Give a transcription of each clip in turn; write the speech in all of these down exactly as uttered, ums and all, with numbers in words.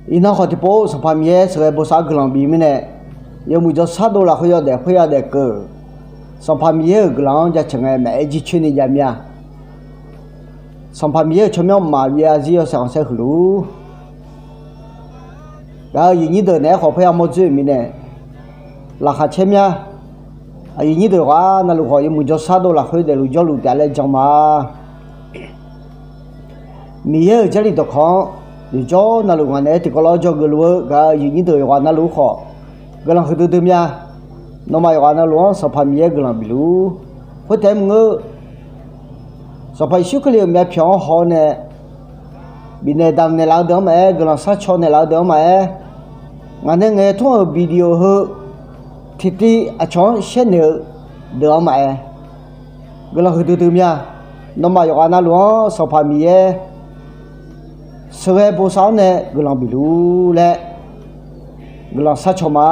Iqnan khawf tiqpov Sanqpaq Miqyaer sheuqghae bosav-anr guiqlanq bif mirnae, yawmuiq jawrshar dov lafkhoer yawdaef khoer yawdaef keuv-euq Sanqpaq Miqyaer-euq guiqlanq-anr jaceuq ngae maqaer jircoer ni jav mir-a. Sanqpaq Miqyaer-euq tsawrmyanr mqmaq byav zarzir yawshaef khanqsaer huiq luf-ur. Gaq-euq aqyuif nyir deuq naeq-aer khawf parya mawr dzoer-euq mirnae, laqkhaq caer mir-a. Aqyuif nyir deuq yawqghaq navluf khawf yawmuiq jawrshar dov lafkhoer daefluf jawrluf taef-a laer jan ma. Miqyaer-euq Jarlif dawqkawq-anr yawqjawr navluf ngaq naeq-aer tiqkawv lof-aer dzawgeuf luf-eu gaq-euq aqyuif nyir deuq yawqghaq navluf-ur khawf, guiqlanq huiqdui dui mir-a. Nawmaf yawqghaq navluf-anr Sanqpaq Miqyaer guiqlanq bif luf-ur. Khoertaef mr-eu, Sanqpaq Yeqsur Kali-euq myavpyawq-anr haw-awr nae bifnaeq damq naeqlaf-eu deuq-anr maqaer, guiqlanq sharcaw naeqlaf-eu deuq-anr maqaer, ngaq nae ngaeq tmr-euq video heu tiqtiv aqcawq-anr shaer naeq-eu deuq-anr maqaer, guiqlanq huiqdui dui mir-a. Nawmaf yawqghaq navluf-anr Sanqpaq Miqyaer sheuqghae bosav-anr nae guiqlanq bif luf-ur laer guiqlanq sharcaw ma.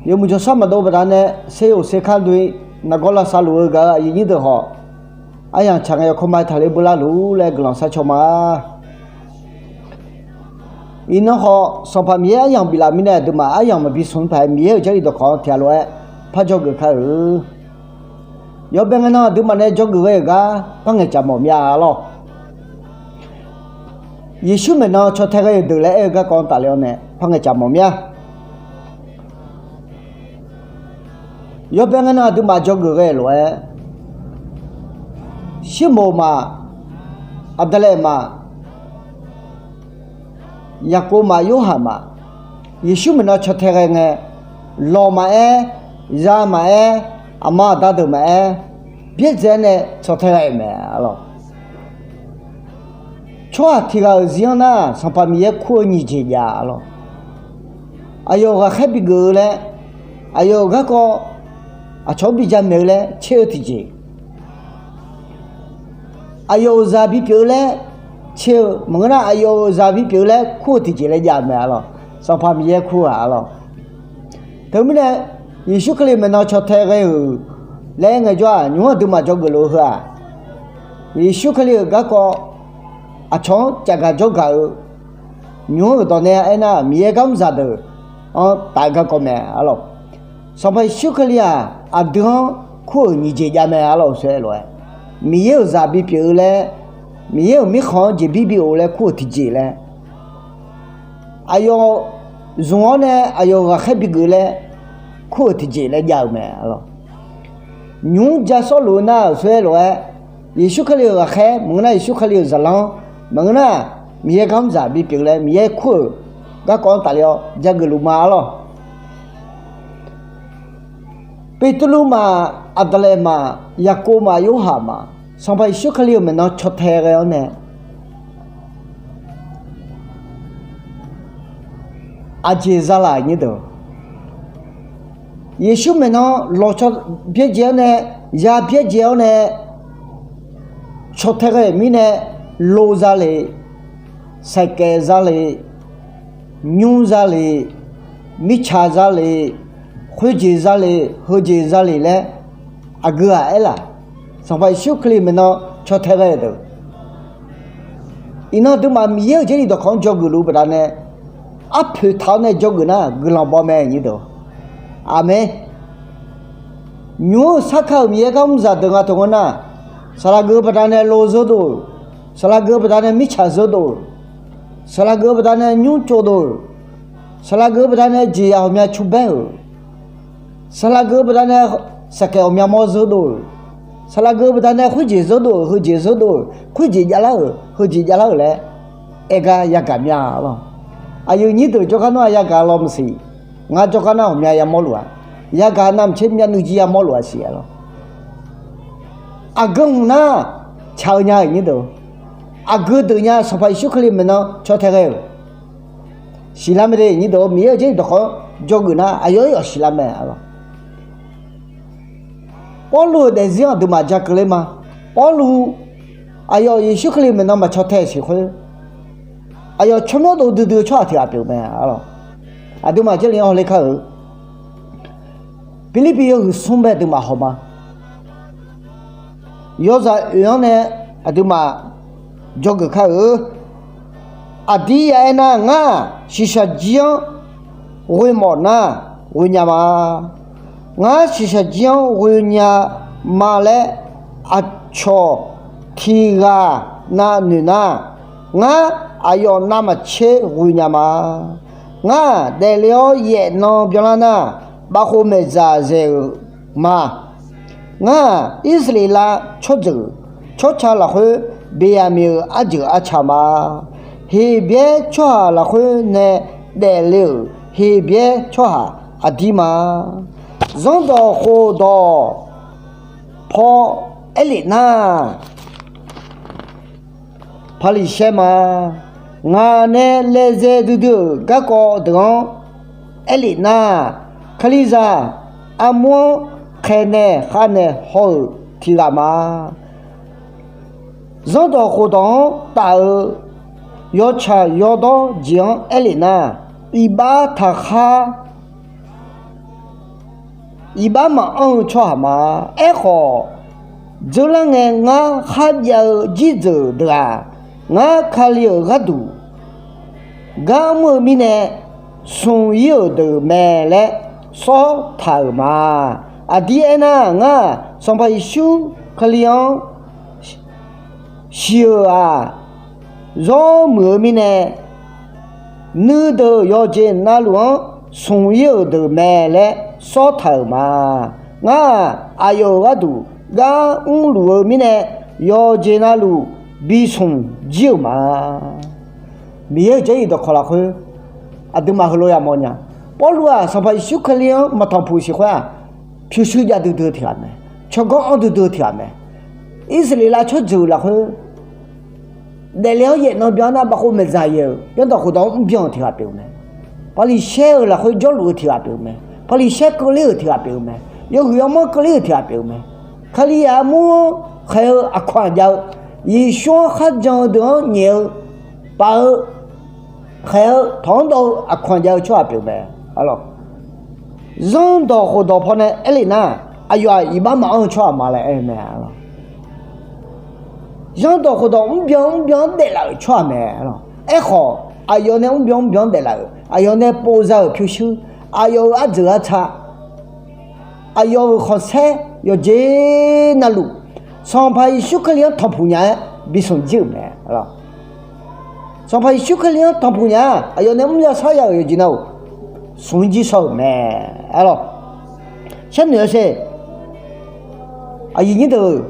Yawmuiq jawrshar maqdov baqdanae ser-euq serkar dui nargawr lavsav luf-eu gaq-euq aqyuif nyir deuq khawf, aryamq tsaq ngae yawkawr ma-aer taqler beular luf-ur laer guiqlanq sharcaw ma. Iqnan khawf Sanqpaq Miqyaer aryamq biflaf mirnae aqduimaf aryamq maqbi smq paq-aer Miqyaer-euq Jarlif dawqkawq-anr tiqghaq lof-aer par dzawgeuf kar-euq. Yawbae ngae nan aqduimaf nae dzawgeuf ghae-euq gar par ngaeqcaf mawf mir-a lawr. Yeqsur maeqnan caw tae ghae-euq deuq laer aer-eu garkawv-anr tafler-awr nae par ngaeqcaf mawf mir-a. Yawbae ngae nan aqduimaf dzawgeuf ghae-euq lof-aer, Sirmoq maf, Aqdaqlaeq maf, Yaqkov maf, Yorhaq maf, Yeqsur maeqnan caw tae ghae ngae, lawq maqaer, za maqaer, aqma aqda deuq maqaer, byaerdzae-aer nae caw tae ghae-euq mae lawr. Tsawrhaq tiq ghaq-euq zir-anr nar, Sanqpaq Miqyaer kur-eu nyiq jeq jav lawr. Aqyawf-euq ghaqkhaer bigeuf-eu laer, aqyawf-euq garkawv aqcawq-anr bi jamaeq-eu laer tser-eu tiqjeq, aqyawf-euq zaq bipyeuf-eu laer tser-eu maqngeur nar, aqyawf-euq zaq bipyeuf-eu laer kur-eu tiqjeq laer jav-eu mae lawr. Sanqpaq Miqyaer kur-aq lawr. Teumirnae, Yeqsur Kali maeqnan caw tae ghae-euq laer aer ngaejawr-aq, nymq-mr aqduimaf dzawgeuf lof-eu heu-aq, Yeqsur Kali-euq garkawv aqcawq-anr cafgaq jawrgaq-eu nymq-mr-euq dawq nae aernar, Miqyaer gar mr zaqdeuq-anr taf-eu garkawv mae lawr. Sanqpaq Yeqsur Kali-aq, aqdui-anr kur-euq nyiq jeq jav mae lawr. Uqshoe lof-aer, Miqyaer-euq zaq bipyeuf-eu laer, Miqyaer-euq mirkhanq-anr jeqbir bi of laer kur-euq tiqjeq laer, aqyawf zmq-awr nae aqyawf-euq ghaqkhaer bigeuf laer kur-euq tiqjeq laer jav-eu mae lawr. Nymq-mr ja sawrluf-eu nar-euq uqshoe lof-aer, Yeqsur Kali-euq ghaqkhaer maqngeur nar, Yeqsur Kali-euq zaqlanr maqngeur nar, Miqyaer gar mr zaq bipyeuf laer Miqyaer kur-euq garkawv-anr tafler-awr jageuf luf ma lawr. Beqtuvluv maf, Aqdaqlaeq maf, Yaqkov maf, Yorhaq maf, Sanqpaq Yeqsur Kali-euq maeqnan caw tae ghae-awr nae aqjeq za laf nyir deuq, Yeqsur maeqnan lawqcawq byaerdzae-awr nae, ya byaerdzae-awr nae caw tae ghae-euq mirnae, lo za le, saeqkaev za le, nymr za le, mirtsaq za le, khoerjeq za le, heujeq za le laer aqgeu-aq aerlaf? Sanqpaq Yeqsur Kali maeqnan caw tae ghae-eu deuq, iqnan aqduimaf Miqyaer-euq Jarlif dawqkawq-anr dzawgeuf luf-eu baqdanae, arpoeq taq-awr nae dzawgeuf nar guiqlanq baw mae nyir deuq. Aqmeq. Nymq-mr-euq sarkar-euq Miqyaer gar mr zaqdeuq nga teu ngeur nar, saqlaq geuf-eu baqdanae lo zeur dov-euq, saqlaq geuf-eu baqdanae mirtsaq zeur dov-euq, saqlaq geuf-eu baqdanae nymr tsov dov-euq, saqlaq geuf-eu baqdanae jeqzaq ghawqmya cu baer-euq, saqlaq geuf-eu baqdanae saqkaeq ghawqmya mawr zeur dov-euq, saqlaq geuf-eu baqdanae khoerjeq zeur dov-euq, heujeq zeur dov-euq, khoerjeq javlar-euq, heujeq javlar-euq laer aer gar yagaq mir-a lawr. Aqyuif nyir deuq jawrgar nar-aq yagaq law maqsiq. Ngar jawrgar nar ghawqmya yamawr luf-a, yagaq navmaqtser myavnuiv jir yamawr luf-a siq-a lawr. Aqgeu hmq nar, tsaq-eu nya-euq nyir deuq, aqgeu deuq nya Sanqpaq Yeqsur Kali maeqnan caw tae ghae-euq siqlar mae de nyir deuq. Miqyaer-euq Jarlif dawqkawq-anr dzawgeuf nar aqyawf-aer yawf siqlar mae-a lawr. Pawrluv-euq daefzir-anr aqduimaf ja keuvler ma. Pawrluv aqyawf Yeqsur Kali maeqnan maqcaw tae siq khoer, aqyawf tsawrmyanr dov duidui-eu tsawrhaq tiq ghaq pyeuf mae-a lawr. Aqduimaf Jarlif-anr hawler kar-euq Pirlirpiv yawhuiq smr bae aqduimaf haw ma. Yawzaq oeq-anr nae aqduimaf dzawgeuf kar-euq Aqdir ya aernar, ngar-aq shiqshaq jir-anr ghoe mawf nar ghoe nya ma. Ngar shiqshaq jir-anr ghoe nya ma laer aqcawq tiq ghaq navnoeq nar, ngar aqyawf navmaqtser ghoe nya ma. Ngar-aq daefle-awr yaef nan byanlar nar, bavkhov maeqdzaq zaeq-euq ma. Ngar-aq Irsaqleqlav tsawrjeuq tsawrca lafkhoer Beqyaqmiq-euq arjeuq arca ma. Heqbyaer tsawrhaq lafkhoer nae daefle-euq Heqbyaer tsawrhaq aqdir ma. Zanrdawq khofdawq paw aerlef nar, Paqliqsaer ma. Ngaq nae laejae duidui-euq garkawv deuq-anr aerlef nar, Kalizaq armur-anr khaeqnaeq khavnaeq haw-euq tiq ghaq ma. Zanrdawq khofdawq-anr taf-eu yawtsaq yawdawr jeq-anr aerlef nar, iqbax taqkhar iqbax maqanr-eu tsawrhaq ma. Aerkhawf, dzeurlar ngae ngar kharjav-eu jirdzeuq deuq-aq, ngar Kali-euq gharduq gar mr-eu mirnae smq ir-euq deuq mae laer sawr taq-euq ma. Aqdir aernar, ngar-aq Sanqpaq Yeqsur Kali-anr shiq-euq-aq, zawr muiq-eu mirnae, nuideuq yawqjeq navluf-anr smq ir-euq deuq mae laer sawr taq-euq ma. Ngar-aq aqyawf-euq gharduq gar mrluf-eu mirnae, yawqjeq navluf bi smq jir-euq ma. Miqyaer-euq jarlif dawqkawq lafkhoer aqduimaf heulof yamawr nya. Pawrluv-aq Sanqpaq Yeqsur Kali-anr maqtanqpuq siq khoer-aq, pyurshuir jav duidui-eu tiq ghaq mae. Tsawrganr anr duidui-eu tiq ghaq mae. Irsaqleqlav tsawrjeuq lafkhoer daefle-awr yaef nan byan nar, bavkhov maeqdzaq yaeq-euq zanrdawq khofdawq-anr mrbyan-euq tiq ghaq pyeuf-eu mae. Paqliqsaer-euq lafkhoer jawrluf-eu tiq ghaq pyeuf-eu mae. Paqliqsaer keuvler-euq tiq ghaq pyeuf-eu mae. Yawhuiq yawmanr keuvler-euq tiq ghaq pyeuf-eu mae. Kalizaq armur-anr khaeq-eu aqkawq-aq jav-eu, Yeqsur-anr kharjan-eu deuq-anr nyaef-eu paf-eu khaeq-eu tawq-anr dawv-eu aqkawq-aq jav-eu tsawrhaq pyeuf-eu mae. Zanrdawq khofdawq pawnae aerlef nar, aqyawf-aq iqbax maqanr-eu tsawrhaq ma laer aer-eu mae. Zanrdawq khofdawq mrbyan mrbyan-anr daeflaf-euq tsawrhaq mae. Aerkhawf, aqyawf nae mrbyan mrbyan-anr daeflaf-euq, aqyawf nae pov za-euq pyurshuir, aqyawf-euq arjeuq arca, aqyawf-euq khanqsaer yawqjeq navluf, Sanqpaq Yeqsur Kali-anr tanqpuq nya-aer bi smq jir-euq mae. Sanqpaq Yeqsur Kali-anr tanqpuq nya-a, aqyawf nae mr ya sar ya-euq yawqjeq navluf, smq jir shawr-euq mae. Arlawq, sharnoeq-eu sher. Aqyuif nyir deuq,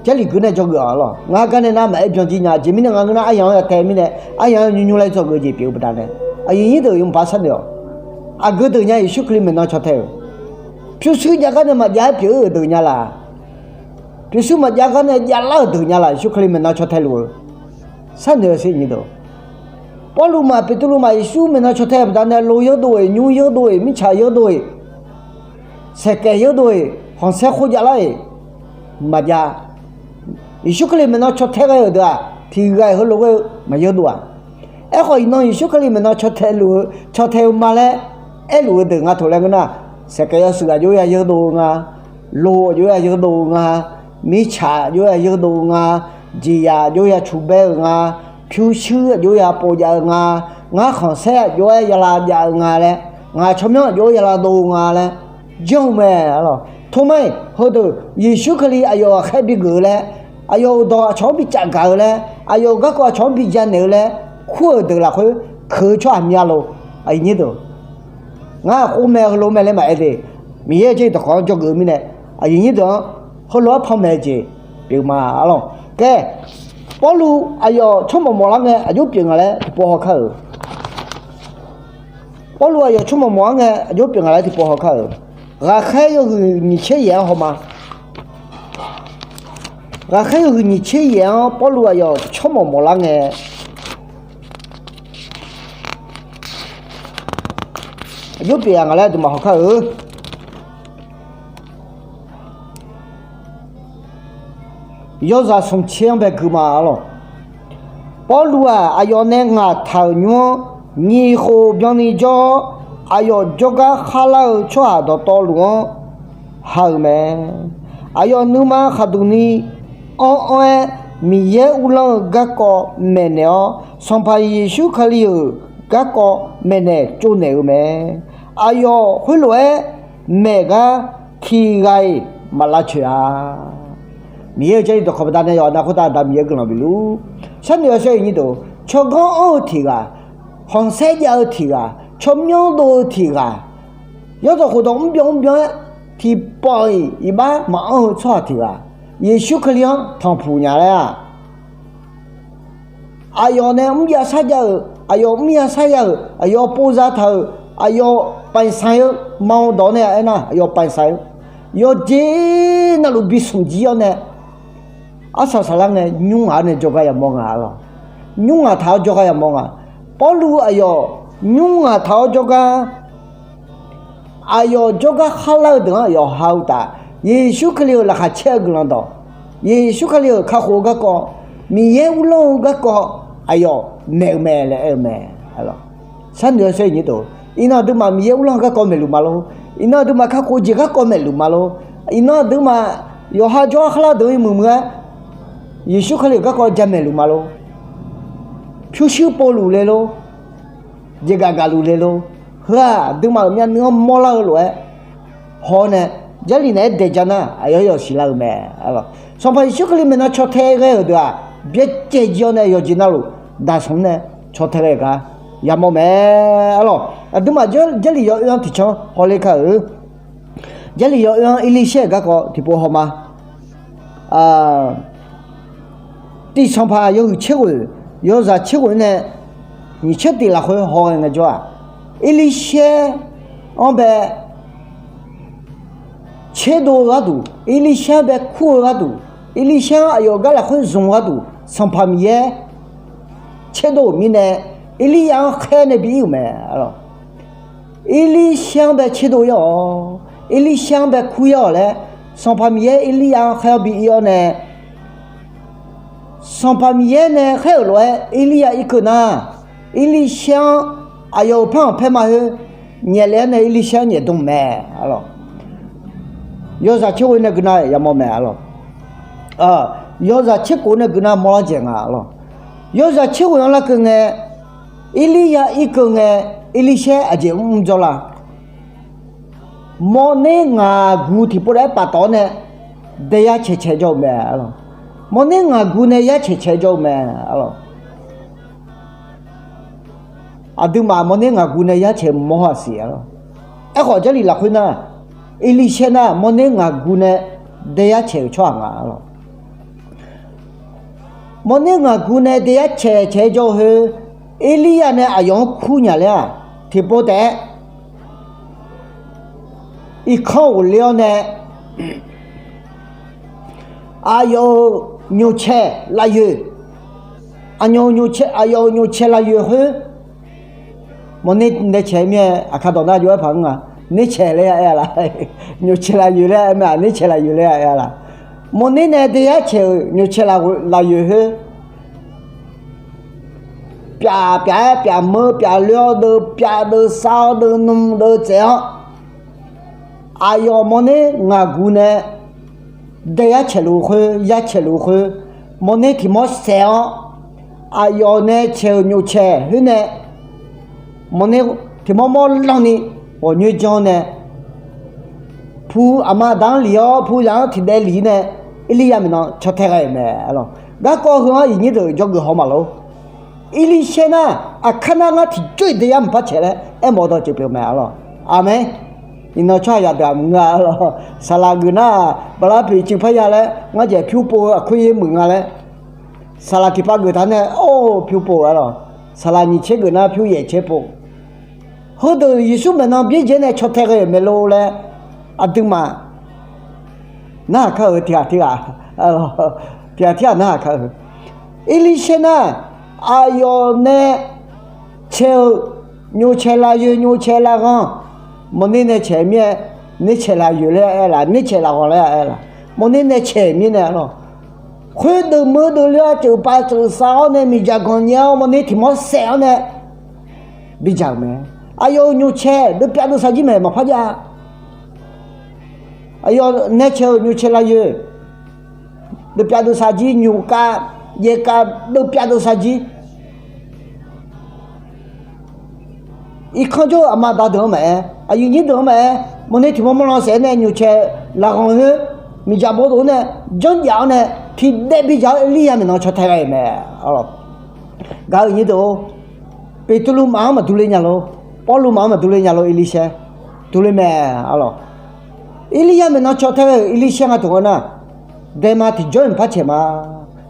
Jarlif geur nae dzawgeuf-awq lawq. Ngar gar nae nar maqaer byan jir nya. Aqjeq mirnae nga ngeur nar, aryamq-anr yawtae mirnae, aryamq-anr nymr nymr laer dzawgeuf jeq pyeuf-eu baqdanae, aqyuif nyir deuq yawmuiq paq sharnoeq-awq. Aqgeu deuq nya Yeqsur Kali maeqnan caw tae-euq, pyurshuir jav gar nae maqjav-aer pyeuf-eu deuq nya laq. Pyurshuir maqjav gar nae javlar-euq deuq nya laq, Yeqsur Kali maeqnan caw tae luf-eu. Sharnoeq-eu sher nyir deuq. Pawrluv maf, Beqtuvluv maf, Yeqsur maeqnan caw tae-eu baqdanae lo yawdov-iq, nymr yawdov-iq, mirtsaq yawdov-iq, saeqkaeq yawdov-iq, khanqsaer khoer javlar-iq maqjav. Yeqsur Kali maeqnan caw tae ghae-euq deuq-aq, tiq ghaq-iq heulof ghae-eu maqyawdov-aq. Aerkhawf, iqnan Yeqsur Kali maeqnan caw tae luf-eu, caw tae-eu ma laer aerluf-eu deuq nga taq laer ngeur nar, saeqkaeq yawshuif aqjox ya yawdov-eu nga, lo aqjox ya yawdov-eu nga, mirtsaq aqjox ya yawdov-eu nga, jeqzaq aqjox ya cuqbaer-eu nga, pyurshuir aqjox ya povjav-eu nga, ngar khanqsaer aqjox-aer yalav jav-eu nga laer, ngaq tsawrmyanr aqjox yalav dov-eu nga laer janr-eu mae. Arlawq, tormar-iq heudeuq Yeqsur Kali aqyawf ghaqkhaer bigeuf-eu laer, aqyawf-euq dawq aqcawq-anr bicaf gaq-eu laer, aqyawf-euq garkawv aqcawq-anr bijav naeq-eu laer kur-euq deuq lafkhoer keuq-eu tsawrhaq mya lor. Aqyuif nyir deuq, ngar khoer mae heulof mae laer maqaer de. Miqyaer-euq jarlif dawqkawq-anr dzawgeuf-eu mirnae, aqyuif nyir deuq-anr heulof-aer panmaeq-eu jeq pyeuf ma. Arlawq, kae, Pawrluv aqyawf tsawrmawq mawflar ngae aqjox pyeuf nga laer tiqpov haw kar-euq. Pawrluv aqyawf tsawrmawq mawf-anr ngae aqjox pyeuf nga laer tiqpov haw kar-euq. Ghaqkhaer yawhuiq nyiq tser yaeq-anr haw ma. Ghaqkhaer yawhuiq nyiq tser yaeq-anr Pawrluv aqyawf tsawrmawq mawflar ngae aqjox pyeuf-a nga laer aqduimaf haw kar-euq. Yawzaq smq tser-anr bae gui ma. Arlawq, Pawrluv-aq aqyawf nae ngaq taq-euq nymr-anr nyiq khof byanni jawr-awr, aqyawf jawrgar kharlar-eu tsawrhaq dawqtawvluf-anr ha-euq mae. Aqyawf nuima khaqduq ni anr anr-aer Miqyaer uvlanr-eu garkawv maeqnaeq-awr, Sanqpaq Yeqsur Kali-euq garkawv maeqnaeq tsovnaeq-eu mae. Aqyawf khoerlof-aer maeq gar tiqghaq-iq maq lavcoeq-a. Miqyaer-euq Jarlif dawqkawq baqdanae yawqha-anr khoertav Aqda Miqyaer guiqlanq bifluf. Sharnoeq-awr shar-iq nyir deuq, tsawrganr anr-eu tiqghaq, khanqsaer jav-eu tiqghaq, tsawrmyanr dov-eu tiqghaq, yawrdawq khofdawq mrbyan mrbyan-aer tiqpawf-iq iqbax maqanr-eu tsawrhaq tiqghaq, Yeqsur Kali-anr tanqpuq nya laer-aq, aqyawf nae mrjav sharjav-euq, aqyawf mrjav sharjav-euq, aqyawf pov zataq-euq, aqyawf paifsanq-eu ma-eu dawq nae aernar, aqyawf paifsanq-eu yawqjeq navluf bi smq jir-awr nae, arsaq saqlar ngae nymr ngaq-awr nae jawrgar yamawr nga lawq. Nymr ngaq taq-awr jawrgar yamawr nga. Pawrluv aqyawf nymr ngaq taq-awr jawrgar, aqyawf jawrgar kharlar-eu deuq-anr aqyawf ha-eu taf, Yeqsur Kali-euq laqkhaq caer-eu guiqlanq dawq, Yeqsur Kali-euq kakhof-eu garkawv, Miqyaer uvlanr-eu garkawv aqyawf maeq-eu mae laer aer-eu mae. Sharnoeq-awr shar-iq nyir deuq, iqnan aqduimaf Miqyaer uvlanr-eu garkawv maeqluf ma lor. Iqnan aqduimaf kakhof-eu jeq garkawv maeqluf ma lor. Iqnan aqduimaf yawqha jawrgar kharlar deuq-anr muiq muiq-aer Yeqsur Kali-euq garkawv jamaeqluf ma lor. Pyurshuir povluf le lor. Jeqgaf gafluf le lor. Heu-aq aqduimaf-euq myavnuiv-anr mawrlar-eu lof-aer haw-awr nae, Jarlif naeq-aer daeq ja nar aqyawf yawf siqlar-euq mae. Sanqpaq Yeqsur Kali maeqnan caw tae ghae-euq deuq-aq, byaerdzae jir-awr nae yawqjeq navluf daqsanq-anr nae caw tae ghae-euq gar yamawr mae. Arlawq, aqduimaf Jarlif yawoer-anr tiqcanr hawler kar-euq. Jarlif yawoer-anr Erlirshaer-euq garkawv tiqpov hawma. Tiv sanqpaq yawhuiq tser ghoeq, yawzaq tser ghoeq-anr nae nyiq tser tif lafkhoer haw ghae ngaejawr-aq, Erlirshaer-anr bae tserdov-eu gharduq, Erlirshaer-anr bae kur-eu gharduq, Erlirshaer-anr aqyawf gar lafkhoer zmq-eu gharduq Sanqpaq Miqyaer tserdov-euq mirnae, Erliryav-anr khaer nae bi ir-euq mae. Erlirshaer-anr bae tserdov ir-awq. Erlirshaer-anr bae kur ir-awq laer, Sanqpaq Miqyaer Erliryav-anr khaer-awr bi ir-awr nae, Sanqpaq Miqyaer nae khaer-euq lof-aer Erliryav irkeuv nar, Erlirshaer-anr aqyawf-euq par-anr paer ma khoer nyaefle-awr nae Erlirshaer-anr nyaefdm mae. Yawzaq tser ghoeq nae gui nar yamawr mae. Yawzaq tser kof nae gui nar mawrlar dzaeq nga lawq. Yawzaq tser ghoeq-anr larkeuv ngae, Erliryav irkeuv ngae, Erlirshaer aqjeq mrmr jawrlar. Mawrner ngaq gu tiqpov laer paftawf-awr nae dae yar caeq caeq jawr-eu mae. Mawrner ngaq gu nae yar caeq caeq jawr-eu mae. Aqduimaf mawrner ngaq gu nae yar caeq mawr-a siq. Aerkhawf Jarlif lafkhoer nar, Erlirshaer nar mawrner ngaq gu nae dae yar caeq-euq tsawrhaq nga lawq. Mawrner ngaq gu nae dae yar caeq caeq jawr-eu khoer, Erliryav nae aqyawf-anr kur nya laer-aq, tiqpov taef-aer irkanr ghofler-awr nae, aqyawf-euq nymqcaeq lafyoeq, aqyawf-euq nymqcaeq lafyoeq khoer, mawrner nae caeq-eu mir-aer aqkar dawq nar jov-aer paq-anr nga, nercaeq laer ya aer-a laq? Nymqcaeq lafyoeq laer aer mae-aq, nercaeq lafyoeq laer ya aer-a laq? Mawrner nae dae yar caeq-euq nymqcaeq lafyoeq khoer, pyaf pyaf-aer pyaf meur pyaf loer-awr deuv pyaf deuv sar-awr deuv nm deuv tsaev-awr, aqyawf mawrner ngaq gu nae dae yar caeq luf-eu khoer, yar caeq luf-eu khoer, mawrner tiq mawr saef-awr, aqyawf nae caeq-euq nymqcaeq khoer nae mawrner tiq mawr mawr lanni ghawqnyoer janr nae, pu aqma aqda-anr lif-awr pu zaq-anr tiqdaev lif-ir nae, Erliryav maeqnan caw tae ghae-euq mae. Garkawv heu-anr iqnyir deuq jawrgeuf haw maqlor. Erlirshaer nar, aqkar nar ngar tiqjawr-iq dae yar maqpar caeq laer aermawf-eu dawqtsuif pyeuf mae. Aqmeq. Iqnan tsawrhaq yadaq maqngeur-a. Saqlaq geuf nar-aq, bala poeq iqcuiv parya laer ngar jaeq pyur pov-eu aqkoer yaer muiq nga laer, saqlaq tiqpav geuf taq nae or pyur pov-eu lawq. Saqlaq nyiq tser geuf nar pyur yaef tser pov. Heudeuq Yeqsur maeqnan byaerdzae nae caw tae ghae-euq mae lor laer, aqduimaf narhaq kar-euq tiqghaq tiqghaq, tiqghaq tiqghaq narhaq kar-eu. Erlirshaer nar, aqyawf nae caeq-euq nymqcaeq lafyoeq nymqcaeq lafghanq, mawrner nae caeq mir-aer, nercaeq lafyoeq laer aer laf, nercaeq lafghanq laer aer laf, mawrner nae caeq mirnae lawq. Khoerdeuq meuq deuq loer-a, tseuf pav tseuf sav-awr nae miqdzaq ganq nyae-awr mawrner tiq mawr saef-awr nae bidzaq-euq mae. Aqyawf-euq nymqcaeq deuv pyav deuv sav jir maeq maqpar jav. Aqyawf nae caeq-euq nymqcaeq lafyoeq Deuvpyav deuvsaq jir, nymq kav, yaev kav, deuvpyav deuvsaq jir. Irkanr jawr-eu aqma aqda deuq-anr maqaer, aqyuif nyir deuq-anr maqaer, mawrner tiq mawr mawrlan saef-aer nae nymq cae lafghanq khoer, miqdzaq bawdov-awr nae, janrjaf-awr nae, tiqdaev bidzaq-awr Erlirya maeqnan caw tae ghae-euq mae. Gaq-euq nyir deuq-or, Beqtuvluv maf-anr maqdur le nya lor, Pawrluv maf-anr maqdur le nya lor, Erlirsaer durler mae. Arlawq, Erlirya maeqnan caw tae ghae-euq Erlirsaer nga taq-anr nar, daema tiqjawr-iq maqpar caeq ma.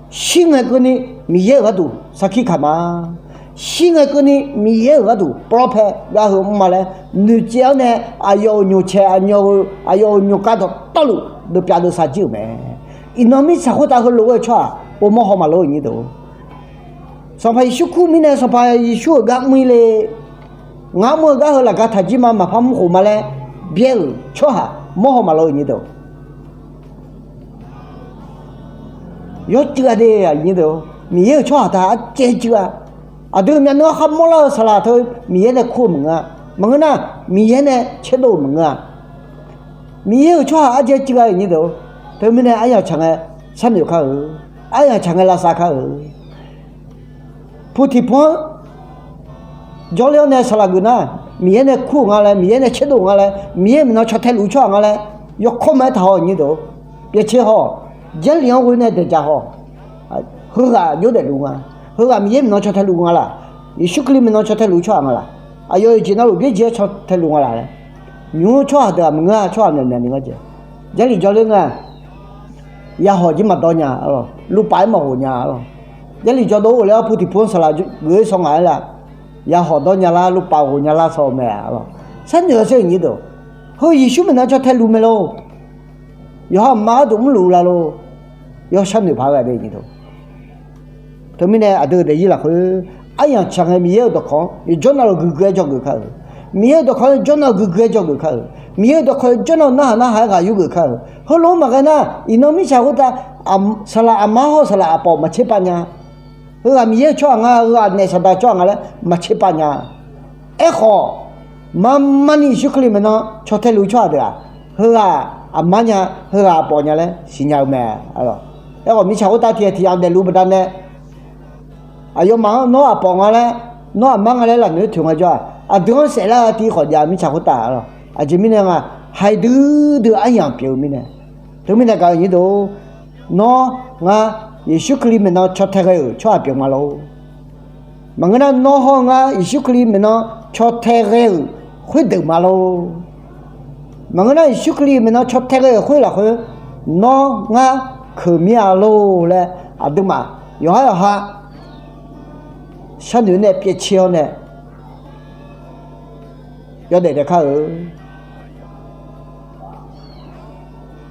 Shir ngae keuvni Miqyaer-euq gharduq sarkir kaq ma. Shir ngae keuvni Miqyaer-euq gharduq pawrlawr pae gaq-eu mr ma laer noeqtsaev-awr nae, aqyawf-euq nymq cae aqyawf-euq, aqyawf-euq nymq kav dawqtawvluf deuvpyav deuvsaq jir-euq mae. Iqnan mirtsaq khoertav heulof-aer-eu tsawrhaq povmawr haw maqlof-eu nyir deuq-or, Sanqpaq Yeqsur kur mirnae Sanqpaq Yeqsur-euq gar mr-ir le. Ngar mr-eu gar heu lafgar taq jir ma, maqpar mr khof ma laer byaer-euq tsawrhaq mawrhaw maqlof-eu nyir deuq-or, yawcuiv-a de, aqnyir deuq-or, Miqyaer-euq tsawrhaq taq arcaev cuiv-a. Aqdui myavnuiv-anr kharmawr lar-eu saqlaq teu Miqyaer nae kur-eu maqngeur-a. Maqngeur nar, Miqyaer nae caerdov-eu maqngeur-a. Miqyaer-euq tsawrhaq arcaev cuiv-a, aqnyir deuq-or. Teumirnae aryamq tsaq ngae sharnoeq kar-eu, aryamq tsaq ngae lavsav kar-eu. Pu tiq pu-anr jawrler-awr nae saqlaq geuf nar, Miqyaer nae kur-euq nga laer, Miqyaer nae caerdov-euq nga laer, Miqyaer-euq maeqnan caw tae luf-eu tsawrhaq nga laer, yawkawr ma-aer taq haw, aqnyir deuq-or. Pyaevtser haw. Jarlif-anr ghoe nae daeqdzaq haw. Heughaq jawr daefluf nga. Heughaq Miqyaer maeqnan caw tae luf nga laq. Yeqsur Kali maeqnan caw tae luf-eu tsawrhaq nga laq. Aqyawf-euq jeq navluf byaerdzae-aer caw tae luf nga laq laer, nymq-mr tsawrhaq deuq-aq maqngeur-a, tsawrhaq myaqmyaq ni ngar jeq. Jarlif jawrler nga. Yahawq jir maqdawr nya, luvpaf-aer maqghof nya, arlawq. Jarlif jawrdov-awr ghofler-awr pu tiq pu-anr saqlaq geuf-ir saw ngaq-aer la. Yahawq dawr nya lar, luvpaf ghof nya lar saw-eu mae, arlawq. Sharnoeq-awr sher-euq nyir deuq-or, heu Yeqsur maeqnan caw tae luf mae lor. Yawqha aqma gharduq mrluf-eu la lor. Yawsharnoeq paq-aer ghae de, nyir deuq-or. Teumirnae aqdui-euq daefzir lafkhoer, aryamq tsaq ngae Miqyaer-euq dawqkawq-anr yawjawr navluf guiqguiq-aer dzawgeuf kar-euq. Miqyaer-euq dawqkawq-anr yawjawr navluf guiqguiq-aer dzawgeuf kar-euq. Miqyaer-euq dawqkawq yawjawr navluf narhaq narhaq-aer ghaq yurgeuf kar-euq. Heulof-aer maqghae nar, iqnan mirtsaq khoertav saqlaq aqma hawr saqlaq aqpawf maqtser pav nya. Heughaq Miqyaer-euq tsawrhaq nga, heughaq naef Saqdaq tsawrhaq nga laer maqtser pav nya. Aerkhawf, marmarni Yeqsur Kali maeqnan caw tae luf-eu tsawrhaq deuq-aq, heughaq aqma nya, heughaq aqpawf nya laer siqnya-eu mae. Aerkhawf, mirtsaq khoertav tiq ghaq tiq yamq daefluf-eu baqdanae, aqyawfmaf-anr nawr aqpawf nga laer, nawr aqma nga laer lafnoeq-aer toeq nga jawr-aq, aqdui-anr saeflar-eu tiv khawf jav-eu mirtsaq khoertav, arlawq. Aqjeq mirnae nga, haiq duidui aryamq pyeuf-eu mirnae. Teumirnae gaq-euq nyir deuq-or, nawr ngar Yeqsur Kali maeqnan caw tae ghae-euq tsawrhaq pyeuf ma lor. Maqngeur nar, nawr hawr-eu ngar Yeqsur Kali maeqnan caw tae ghae-euq khoerdeuq ma lor. Maqngeur nar, Yeqsur Kali maeqnan caw tae ghae-euq khoer lafkhoer, nawr ngar keuq mir-a lor laer, aqduimaf yawqhar yawqha sharnoeq nae pyaevtser-awr nae yawdaef daef kar-eu.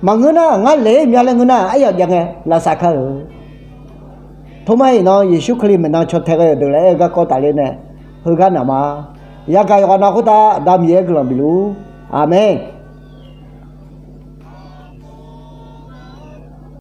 Maqngeur nar, ngar laeq-aer mya laer ngeur nar, aryamq jav ngae lavsav kar-eu. Tormar iqnan Yeqsur Kali maeqnan caw tae ghae-euq deuq laer aer-eu garkawv tafler nae, heugar naq ma. Yagaq yawqghaq nav khoertav Aqda Miqyaer guiqlanq bifluf-ur. Aqmeq.